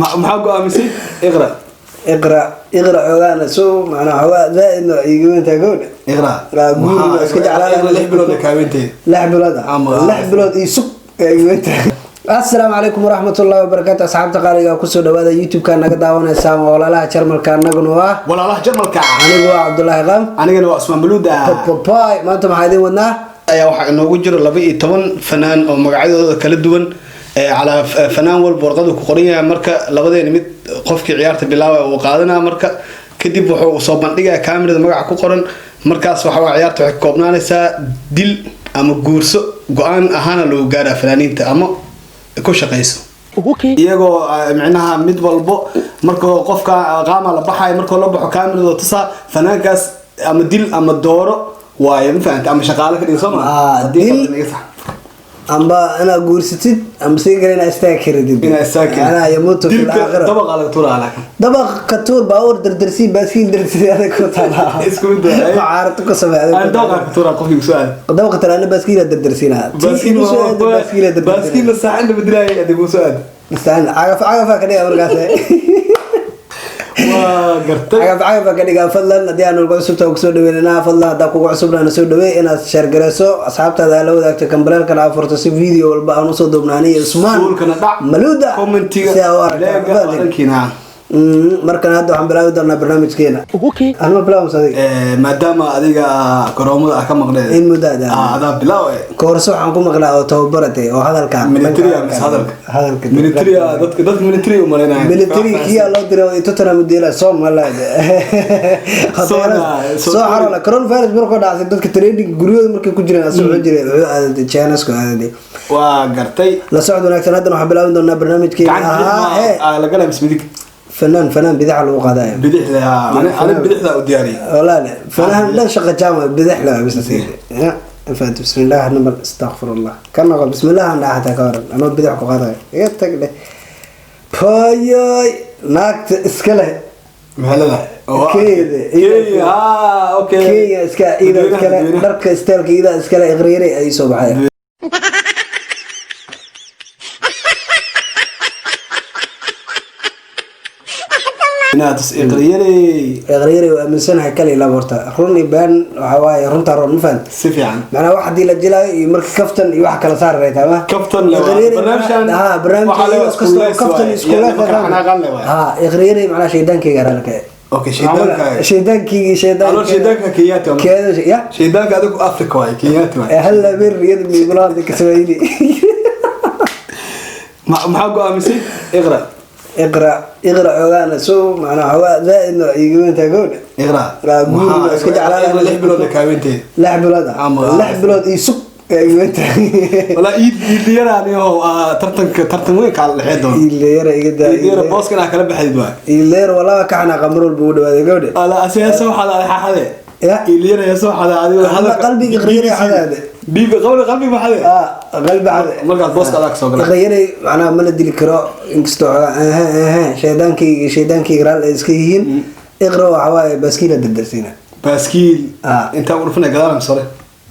Maxaa go'aamisay, Iqra? Iqra, Iqra xoogaana soo macnaa xoogaa zaaidna iiga weyntaa, gabadha. Iqra. Guuri waa iska jeclaan. Iqra 6 bilood ay kaaweyntahay. 6 bilood ah. 6 bilood iyo sug ee iiga weyntahay. Assalaamu calaykum waraxmatullaahi wabarakaatu, asxaabta qaaliga, kusoo dhawaada YouTube-ka naga daawanaysaan, waa Walaalaha Jarmalka. Annaguna waa Walaalaha Jarmalka. Anigu waa Cabdulaahi Qaam. Anigana waa Usmaan Baluuda. Popopay, maanta maxaa idin wadnaa? Ayaa waxaa inoogu jiro 12 fanaan oo magacyadooda kala duwan ee calaa fanaan walba warqadu ku qoran yahay. Marka labadeena mid qofkii ciyaarta bilaabaya uu qaadanaa. Marka kadib wuxuu soo bandhigaya kaamirada magaca ku qoran. Markaas waxa waa ciyaarta waxay ka koobnaanaysaa dil ama guurso, go-aan ahaana lagu gaaraa fanaaniinta ama ku shaqayso, iyagoo micnaha mid walbo markuu qofka qaama la baxayo, markuu la baxo kaamirada tusaa fanaankaas ama dil ama dooro waaye, ma fahanta? Ama shaqaale ka dhigo, soo ma? Dil. Amba inaad guursatid amba sii kale inaad istaagi karidid. Inaad istaagi karid. Macnaha yamuutu fil Dilka aakhira. Dabaqa laga tuuraa laakiin. Dabaq ka tuur, baabuur dardarsii, baaskiil dardarsii, adag ku taala. Isku mid waaye. Caarto ku samee adag. Aan dabaqa ka tuuraa qofkii ku soo aad. Dabaqa talaana baaskiila dardarsiinaa. Baaskiil. Baaskiila. Baaskiil la saacin la bedelaayay adigu soo aad. Istaan cagaf cagafaa ka dhiga markaas. Waa gartay. Cagaf cagafaa ka dhigaa. Fadlan haddii aan nagu cusubta kusoo dhaweynana, fadlan haddaa kugu cusubna na soo dhaweey, inaad share gareyso, asxaabtaada la wadaagto, gambaleelkana aad furto si video walba aan usoo duubna aniga Usmaan Suulkana dhac. Maluuda Commentiga si aa u aragtaan. leega dhankiina. Markan hadda waxaan bilaabi doonaa barnaamijkeena. Anma bilaabs adiga? Maadaama adiga garoomada ah ka maqneed In muddo ah. Adaa bilaaw. Koorso waxaan ku maqlaa oo tababarate oo hadalka. Military mise hadalka? Hadalka. Military, dadka military u malaynaya. Military kiyaa loo diray Tottenham deela Somaliland. Soo xarola coronavirus markuu dhacay, dadka trading guryahooda markay ku jireen asoo jiray, wuxuu aaday China-sku aaday. Waa gartay. La socod wanaagsan. Haddana waxaan bilaabi doonaa barnaamijkeena Gacanta ahaa hee bidix ma laga mise midig? Fanaan bidaxa lagu qaadayo. Bidixda ani bidixda u diyaariyay. Walaale, fanaan dhan shaqa jaama bidix la bis ya faat. Bismillah namal, astaghfirullah, kan noqo bismillah aan dhaha xataa ka waran anoo bidix ku qaadayo, iga tag dheh. Poyoy, naagta iska leh. Maxay leedahay? Kenya. Kenya, ah, okay. Kenya iska ida iskale. Dadweynaha. Dharka isteelka ida iskale, iqriyare ay soo baxay. Inaad tus iqriyare. Iqriyare waa aaminsanahay kale ilaa horta run iyo been waxa waaye runta roon, ma fahanti? Si fiican. Macnaha wax hadii la jilaayo iyo marka kaftan iyo wax kala saar ray taama. Kaftan le waa. Barnaamijkan ha waxaa barnaamijka le waa kastoo iskuulays kaftan waaye. iskuulays. Iyo nimanka xanaaqan le waaye. Ha, iqriyare macnaha shaydaankayga raalka. Okay, shaydaankaaga. Shaydaankayga, shaydaan. Alo, shaydaanka Kenyaati waa. Keedo ya. Shaydaanka adigu Africa waaye, Kenyaati waaye. Halla bir iyada miigula hadlay Kiswahili. Maxaa go'aamisay, Iqra? Iqra, Iqra xoogaana soo macnaha xoogaa zaaidna iiga weyntaa, gabadha. Iqra. Guuri waa iska jeclaan. Iqra 6 bilood ay kaaweyntahay. 6 bilood ah. 6 bilood iyo sug ee iiga weyntahay. Walaa iid iidliyara anigo tartanka tartan weyn kaala dhexee doono. Iileera iga daa. Iidliyara booska inaa kala baxayd waay. Iileera walaa ka xanaaqa mar walba ugu dhawaaday gabadha. Ala ase heesa waxaad aday xaxade. Ya. Iidliyara heesa waxaad adigo. Qalbiga iqriyare xadaade. Biibi qalbi qalbiga maxade. Ah, qalbi xade. Markaas booska adaa kasoo galay. Iqriyare macnaha ma la dili karo, inkastoo xoogaa ehe ehe shaydaankayga shaydaankayga raal ay iska yihiin. Iqra waxa waaye baaskiila dardarsiina. Baaskiil. Ah. Intaa u dhufanay gadaal mise hore?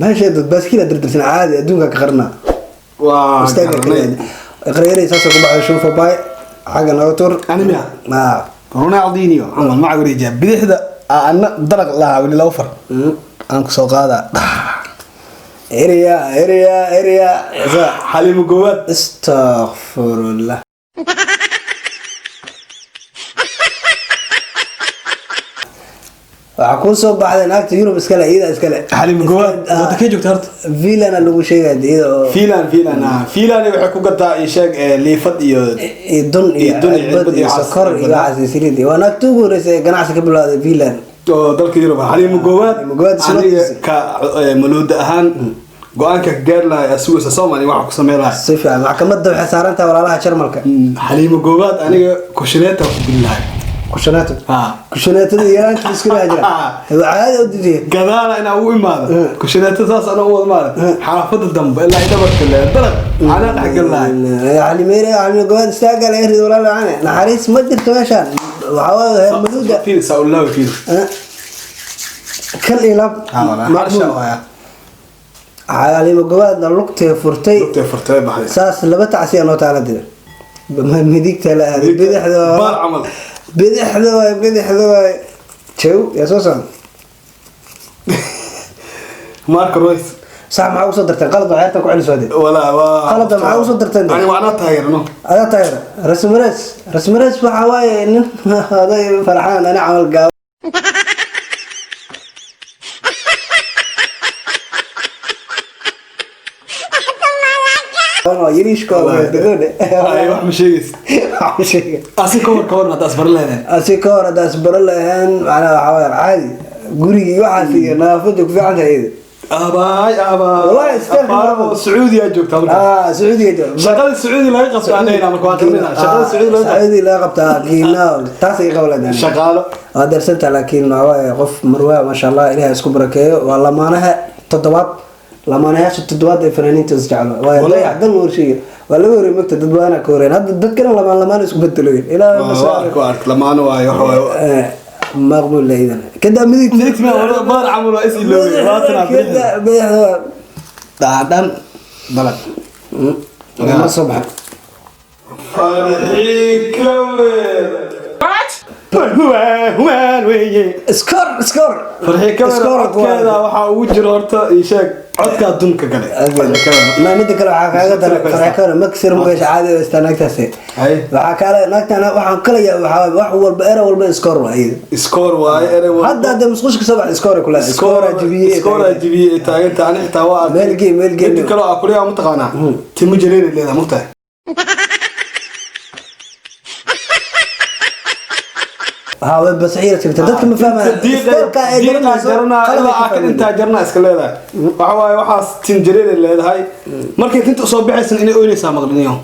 Meesha dad baaskiila dardarsiina, caadi adduunka ka qarnaa. Waa istaaga garanay. kale iqriyare saasoo ku baxay. Shuufa bay xagga naga tur. Ani miya? Ah. Ronaldinho camal maca wareejiya bidixda ana dalaq lahaa weli laba far aan kusoo qaadaa. Eriya, eriya, eriya. Xaliimo Goowaad. Astaghfirullah, waxaa kuu soo baxday naagta Yurub iskale, iyada iskale. Xaliimo Goowaad. Wadankee joogta horta? Villana lagu sheegaya iyada oo Filan filan waxay ku gadaa ii sheeg liifad iyo iyo dun iyo iyo dun iyo cirbad cirbad iyo iyo cas- sokor iyo waxaas iyo saliid. Waa naagta ugu horreysay ee ganacsi ka bilowday Finland. Oo dalka Yurub ah. Xaliimo Goowaad. Xaliimo Goowaad aniga sunnadiisa. ka maluuda ahaan go-aanka ka gaari lahay asugaysa Soomaaliya waxa ku sameyn lahay. Si fiican, maxkamadda waxay saaran tahay Walaalaha Jarmalka. Xaliimo Goowaad aniga kushineeta ku dili lahay. Kushaneeto. Ha. Kushaneetada yaraanta isku dhex jira caadi u didiye. Gadaala inaa ugu imaado kushineeta saas anaa u wada maada xaafada dambe ilaa dhabarka le dalaq anaa dhexgal lahay. Xalimeere, Xalimo Goowaad istaaga laga rido walaal macane. Naxariis ma jirto meeshaan, waxaa waaye heer maduuda. Fiir saa ulaawi, fiir. Kal iyo lab. Marsha waaya. Xalimo Goowaadna lugtee furtay. Lugtay furtay, baxday. Saas laba tacsiya noo taala dida. Midigta la aaday, bidixda. Baar camal. Bidixda waay, bidixda waay. Jow, yaa soo socda? Marco Reus. Sax, maxaa usoo darteen? Qalad waa, ciyaarta ku celis waade. Walaa waa Qalada maxaa usoo darteen? Ani waa anaa taageerno. Adaa taageera Rasmares. Rasmares waxaa waaye nin oday farxaan ani camal gaabo. Ay, wax ma sheegaysa. Yariishkooda. Asi ka hor hadda asbar leedahay. Asi ka hor haddaa isbaro lahayn, macnaha waxaa waaye caadi gurigii waxaas iyo nadaafada ku fiican tahay iyada. Abaay, abaay. Wallahi, istaag. Afaaro Sacuudiya joogtaa markaas. Ah, Sacuudiga jooga. Shaqada Sacuudi laga qabto anayna marka waa qiimeynaa shaqada Sacuudi laga qabto. Sacuudi laga qabtaa qiimaa taas ay qabladaan. Shaqaalo. Waa darsanta, laakiin waxaa waaye qof marwaa, maasha Allah, Ilaahay isku barakeeyo. Waa lamaanaha toddobaad, lamaanayaasha toddobaad ee fanaaniinta isjeclo waa. Wallahi. Dayax dan warshiga waa laga horey mogta, dad badanaa ka horeen. Hadda dadkana lamaan lamaan isku bedeloyin ilaa Waa ark, waa ark, lamaano waayo, waxa waaye. Maqbuul idan kada midig. Midigta ma baar camal waa is iloobay, labaatan afar. Kada bidixda waa. Dhaadhan dalag. Ma soo baxay. Farxii Kawer. Humaan weeye. Iskor, iskor. Farxii Kawer. Iskor. Codkeeda waxaa ugu jira horta, ii sheeg, codka adduunka gale Farxii Kawer. Ma mida kale waxaa kaaga daran, Farxii Kawer maksir muqeesh caadi oo istaa naagtaasi. Hay. Waxaa kale naagtan waxaan kala yaab, waxaa waaye wax walba, era walba iskor waa iyada. Iskoor waaye erey walba. Hadda musqusha kasoo baxda iskor kula, iskor jibiyey. Iskoor jibiyey ee taaganta, ani xitaa waa arkay. Meel gee, meel gee. Mid kale oo akuliyaa mataqaanaa, timo jareer ay leedahay, mugtahay. Haa, way basiira jirta, dadka ma fahmayaan iskorka ay diiqa garanayso. Jarnaa Qalab ay ilaa ka aa ka fahmayaan. Intaa jarnaa iska leedahay. Waxa waaye waxaas tin jareer ay leedahay. Markay tinta usoo baxaysan inay oynaysaa maqliniyo.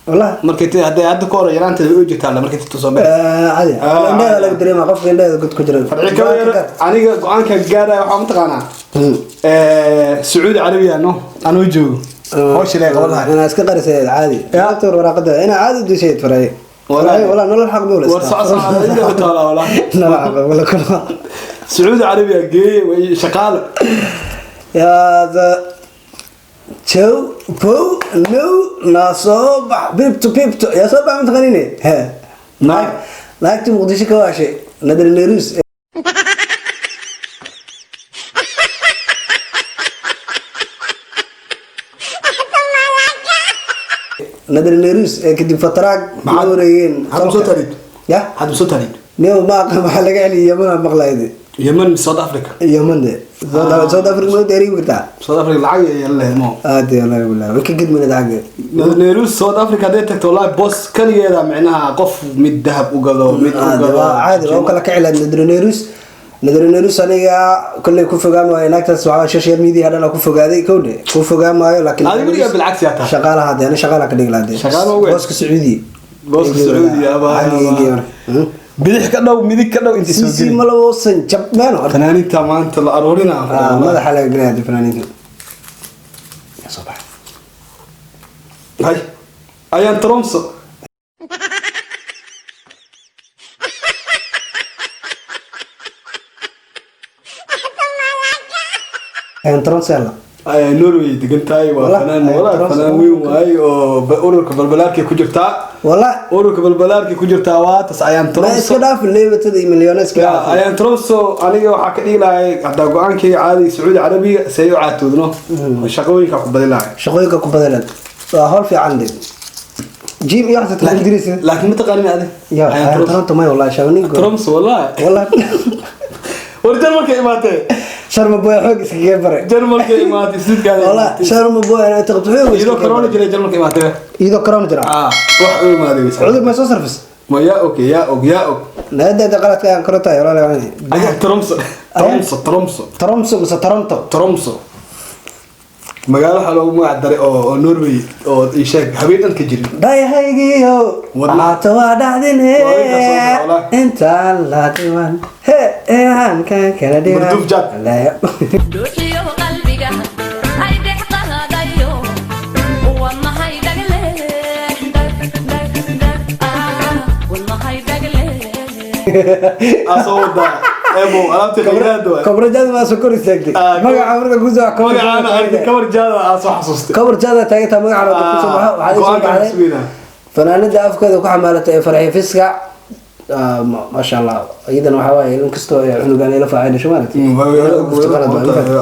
Wallah. Markay tinta hadday hadda ka hor yaraanteeda way jirtaa markay tinta usoo baxaysa. Caadi. Ah, indhaha laga dareemaa, qofka indhaha god ku jira. Farxii Kawer, aniga go-aanka gaaraya waxaa mataqaanaa, Sacuudi Carabiya no anuu joogo hawsha ilaahay qaban lahay. Inaa iska qarisay caadi. Ya. Doctor, waraaqada inaa caadi u dishay faray. Wallahi. Walaa nolol xaq buu War soco, soco, inta u taala walaa. Nolol xaq wala kula. Sacuudi Carabiya geeye way shaqaale. Yaada jow pow no na soo bax, bibto bibto yaa soo bax, mataqaanine he. Naag. Naagtii Muqdisho ka waashay, Nadar Neerus. Nadar Neerus ee kadib fataraag la wareegeen. Maxaad soo tarid? Ya. Hadda soo tarid. Niyo ma aqaan, waxaa laga celiyay Yaman aan maqlayde. Yemen, South Africa. Yaman de, South Africa ma dheeri kartaa. South Africa lacag ay leedahay mo. Aad iyo wallahi wallahi way ka gedmanad xagga. Nairobi, South Africa hadday tagto, wallahi boos kaligeeda micnaha qof mid dahab u gado, mid u caadi gado. Waa caadi, waa u kala kici lahayd Nadra Neerus. Nadra Neerus aniga kolley ku fogaan maayo naagtaas, waxaa social media dhan aan ku fogaaday, kowdhe ku fogaan maayo, laakiin Adiga weligaa bilcagsi yaa tahay. Shaqaalaha hadee ani shaqaalaha ka dhigi lahaa. Shaqaale ugu weyn. Booska Sacuudi. Booska Sacuudi, abaa, abaa. Bidix ka dhow, midig ka dhow, intii soo si geli. Ma lawoosan jabmeen horta. Fanaaniinta maanta la aruurina. Ah, madaxa laga gelaya hadii fanaaniinta. Yaa soo baxay? Hay, ayaan Tromso. Ayaan Tronsella. Ay Norway degan tahay, waa Wallah, fanaan. Ayaan Wallah, Tromso. fanaan weyn waaye oo ururka balbalaarkay ku jirtaa. Wallah. Ururka balbalaarkay ku jirtaa, waa tas ayaan Ma Tromso. iska dhaaf leebatada iyo milyoneska. Ya, ayaan Tromso aniga waxaa ka dhigi lahay haddaa go-aankayga caadiga Sacuudi Carabiga si ay u caatoodno, shaqooyinka ku badin lahay. Shaqooyinka ku badalan waa hawl fiican de, jim iyo waxaad ku diraysa. Laakiin ma taqaanin adi. Ya. Ayaan Ayaan Tromso. Toronto may, wallahi shabaninko. Tromso, wallahi. Wallahi. War Jarmalka imaatee. Sharma Boy xoog iskaga baray. Jarmalka imaatay, Stuttgart. Wallahi Sharma Boy ana taqto xoog. Iyadoo corona jiray Jarmalka imaatee. Iyadoo corona jira. Ah, wax u imaaday. Cudur ma soo sarfis. Ma yaa og, yaa og, yaa og. Naada qaladka ayaan korota wallahi waan. Ayaan Tromso, Tromso, Tromso. Tromso mise Toronto? Tromso magaalo waxaa loogu magac daray oo Norway oo ii sheeg habeen dhan ka jirin. Dhayahaygiyo. Wallah. Haato waa dhaxdine. Waa intaas oo kale, wallah. Intaan la dhiman he eehankan kala dhiman. Murduuf jaad. Dhuuxiyo qalbiga ay dhex qaadayo, wadnahay dhagle dhag dhag dhag, ah, wadnahay dhagle. Asoo wadaa ebo alaabtii khayraad waay. Kobra jaad ma soo kor istaagtay. Ah, magaca marka ku soo magacaana arkay, kabar jaada aa soo xasuustay. Kobra jaad taagta magacana ku soo baxo, waxaa soo Go-aanka baxday. sugeynaa. Fanaanada afkeeda ku xamaalatay ee Farxi Fiska, maasha Allah, iyadana waxaa waaye inkastoo ay cunugan ay la faacay maaragtay.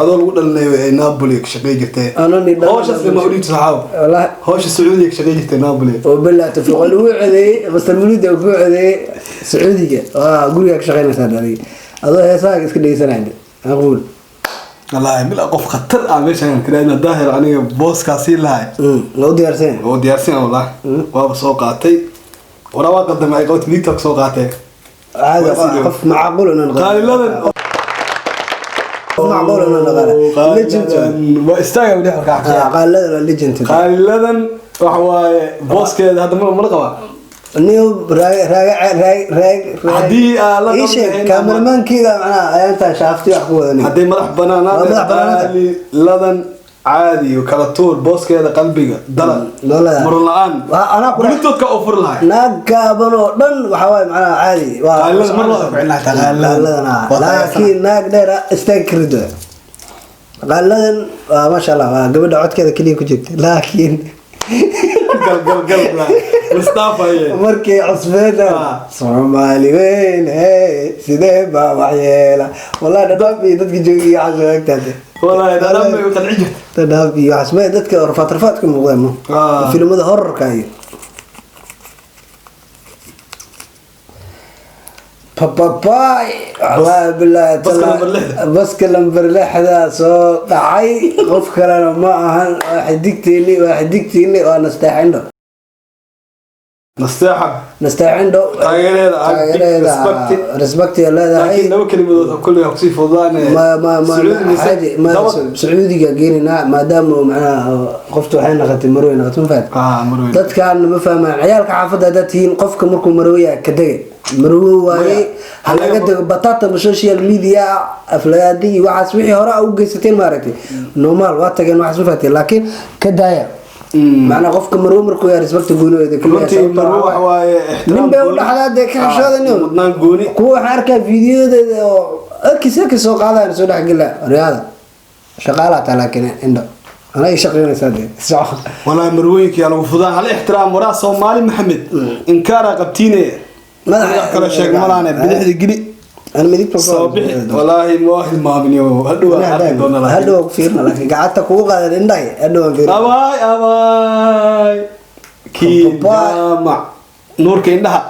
Adoo lagu dhalinayo ay Napoli ka shaqey jirtay. Anoo ni dhalin- Hawshaas lama udhiibto saxaab. Wallahi. Hawsha Sacuudiga ka shaqey jirtay Napoli. وبالله توفيق lagu codeeyey Master Mulid oo ku codeeyey Sacuudiga, waa guriga ka shaqeynaysaa adiga adoo heesaaga iska dhegeysanaya aquul. Wallaahi bil qof khatar ah meeshan kiraadna daahir aniga booskaasi lahay. Loo diyaarsan. Oo diyaarsan wallahi, waaba soo qaatay, waraa waa qadamay, ay qabtay midigta soo qaatay. Caadi qof macquul inaan Qaaliladan. Qof macquul inaan naqaan legend. Waa istaaga weli halkaa. Qaaliladan waa legend. Qaaliladan waxa waaye booskeeda hadda ma la qabaa? Niyo raag raag raag raag. Haddii aan la ii qaban sheeg lahayn kaameramaankiida macnaha ayaantaa shaafti wax ku wadanay. Hadday madax Waa madax banaanaanta. Qaaliladan caadi kala tuur booskeeda qalbiga dalan. Noloda. Muran la-aan. Waa anaa ku gulitoodka u furi lahay. Naag gaaban oo dhan waxaa waaye macnaha caadi waa. Qaaliladan mar loo ku celin lahaa qaaliladan. Qaaliladan, ah. Waa Laakiin naag dheer ah istaag karido. Qaaliladan waa maasha Allah, waa gabadha codkeeda keliya ku jirta, laakiin gal gal gal listaafaye. Markii cusbeeda Soomaali weyn hey sidee baa waxyeela, wallahi dhadhaaf iyo dadka joogi iyo waxaas waa agtaade. Wallahi dhadhaan bay u qanci jirtay. Dhadhaaf iyo waxaas ma dadka rafaad rafaad ku muuqdaan ma filimada horrorka iyo papapaay, wallahi billahi. Baska lambar lixda. Baska lambar lixda soo dhacay, qof kalena ma ahan, waa xidigteeni, waa xidigteeni, waa Nasteexindho. Nasteexa. Nasteexindho. Taageeradeeda, ah, big taageeradeeda, respect. Respect ay leedahay. Laakiin laba kelimadood oo kulli ha kusii fududaane. Ma ma ma Sacuudi mise caadi ma dabad? Sacuudiga geeninaa maadaama macnaha qoftu waxay noqotay marwey noqotay, ma fahamtay? Ah, marweyn. Dadkan ma fahmaan, ciyaalka xaafadda haddaad tihiin, qofka markuu marweya ka dega marwo waaye. Maya. Ha laga dego batata ma social media aflagaadi iyo waxaas wixii hore u geysateen maaragtay normal waa tageen waxaas, ma fahamtay? Laakiin ka daaya macnaa qofka marwo markuu yahay respect gooni Runtii marwo waxa waaye ixtiraam nin bay u gooni. dhaxdaa dee ka xishooda. Mudnaan gooni. Kuwa waxaan arkaa fiidiyodeeda oo akis akis soo qaadayaan soo dhexgela riyaada shaqaalaa taa, laakiin indho anaa ii shaqeynaysaa dee soco. Wallahi marwooyinka yaa lagu fudaan hal ixtiraam waraa Soomaali Maxamed inkaara qabtiine. Madax kala sheeg malaane bidixda geli. Ana midigta ku soo bixi, wallaahi ma waa hilmaaminiyo hadhow waan arki doonaa laakiin. Hadhow waan ku fiirina, laakiin gacanta kugu qaadan indhahay hadhow waan fiirina. Abaay abaay kii. Babaay. Jaamac nuurka indhaha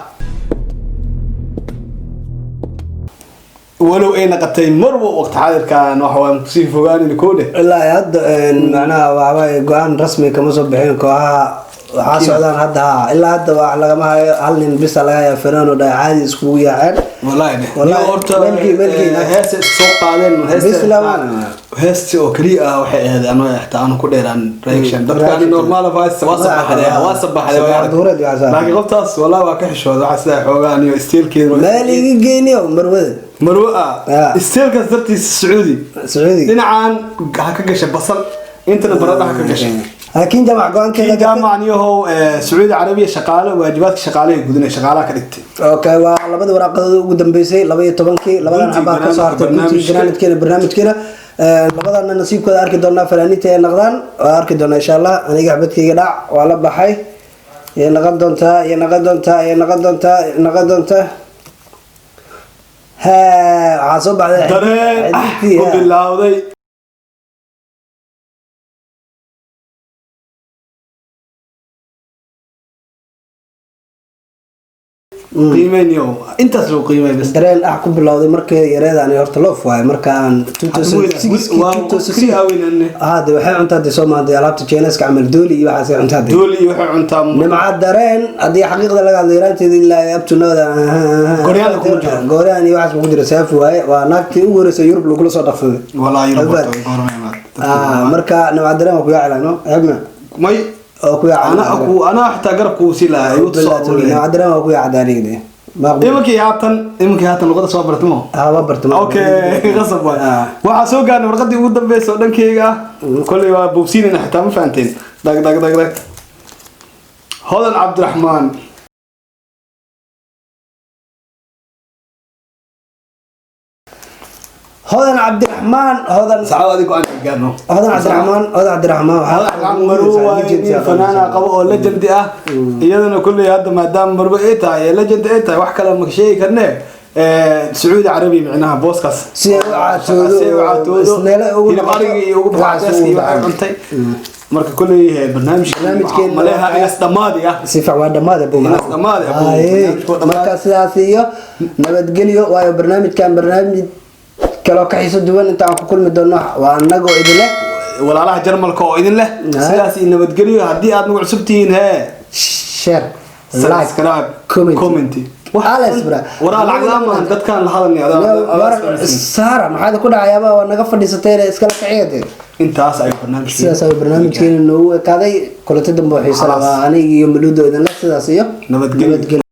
walow ay naqatay marwo waqti xaadirkan waxa waan kusii fogaanayna koodhe. Ilaa hadda macnaha waxbaa go-aan rasmi kama soo bixin kooxaha waxaa socdaan hadda, ha, ilaa hadda wax lagama hayo, hal nin bisa laga hayaa Fernando dha caadi iskugu yaaceen. Wallaahi dheh. Wallaahi, Niyo horta meelkii- heesta isku soo qaadeen Bis lamaan. Heesta oo kaliya ah waxay ahayd anoo xitaa aanu ku dheeraan reaction dadka Reaction. Normal voice waa sabaxday, waa sabaxday. Sabax duureed waa sabaxday. Laakiin qoftaas wallaahi waa ka xishooday, waxaa sidaa xoogaa aniyo isteelkeeda. Meel iga geyniyo marwada. Marwo ah. Isteelkaas dartiisa Sacuudi. Sacuudi. Dhinacan ha ka gashay basal, intana baradha ha ka gashay. Laakiin jamac go-aankeeda kii jaamacan yahow Sacuudi Carabiya shaqaale waajibaadka shaqaalaha gudanaya shaqaalaha ka dhigtay. Okay, waa labada waraaqadood ugu dambeysay, 12-kii labadan Guntii xabaa kasoo hartay guntii barnaamijka. Granitkeena barnaamijkeena. Labadana nasiibkooda arki doonaa, fanaaniinta ay noqdaan waa arki doonaa insha Allah. Aniga xabadkayga dhac waa la baxay, yay noqon doontaa, yay noqon doontaa, yay noqon doontaa, noqon doontaa. Ha, waxaa soo baxday dareen xiddigtii, ku ha. bilowday. Qiimeyniyo intaas loo qiimey bas. Dareen ah ku bilowday markii yareedaan horta loof waaye markaan 2006 waa 2006 haweenane. Hade waxay cuntaa dee soo maantay alaabta Chinese-ka camal, dooli iyo waxaasay cuntaa dee. Dooli iyo waxay cuntaa. Nimca dareen haddii xaqiiqda laga hadlo yaraanteeda ilaa up to now. Gooryaana kuma jiro. Gooryaan iyo waxaas kuma jiro, saafi waaye, waa naagtii ugu horeysay Yurub lagula soo dhaqsaday. Walaa yurub. Albaad. Goorma? Marka nimca dareen waa ku yaacilano xibna may oo ku yaacilano. Ana ku anaa xitaa garabku sii lahaa igu soo aruurinay. Nimca dareen waa ku yaacda aniga. Iminkii haatan luqada soo baratay mo. Haba bartamo. Okay, qasab waay. Waxaa soo gaarnay warqadii ugu dambeysay oo dhankeyga ah, kolley waa boobsiinayna xitaa, ma fahanteen? Dag dag dag dag, Hodan Cabdiraxmaan. Hodan Cabdiraxmaan, Hodan. Saxaabo, adiga go'aan ka gaarno. Hodan Cabdiraxmaan, Hodan Cabdiraxmaan waxaa Marwo waaye, nin fanaana qabo oo legend ah iyadana. Kulley hadda maadaama marwo ay tahay ee legend ay tahay, wax kale ma sheegi karne. Sacuudi Carabi micnaha booskaas Si ay u caatoodo, si ay u caatoodo, isneele ugu hilib noqoto, arigii iyo ugu waxaas baxaaska iyo ugu waxay baxaan. cuntay. Marka kulley barnaamijkeena Barnaamijkeena maleha inas dhammaadi ah. Si fiican waa dhammaade buu. Inas dhammaade, abuu. Haye. Barnaamijku waa dhammaade. Marka sidaas iyo nabadgelyo, waayo barnaamijkan barnaamij kaloo ka xiiso duwan inta aan ku kulmi doono, waa annagoo idin leh Walaalaha Jarmalka oo idin leh sidaas iyo nabadgelyo. Haddii aad nagu cusub tihiin, hee, share, like, subscribe, comment. Comment. Alles, bra. Waraa lacag la'aan maahan, dadkaan la hadalnay Saara, maxaad ku dhacayaaba waa naga fadhiisateen iskala kaciyade. Intaas ayuu barnaamijkeena Sidaas ayuu barnaamijkeena noogu ekaaday. Kulanti dambe oo xiiso Khalaas. labaa, aniga iyo Maluudo idin leh sidaas iyo Nabadgelyo. Nabadgelyo.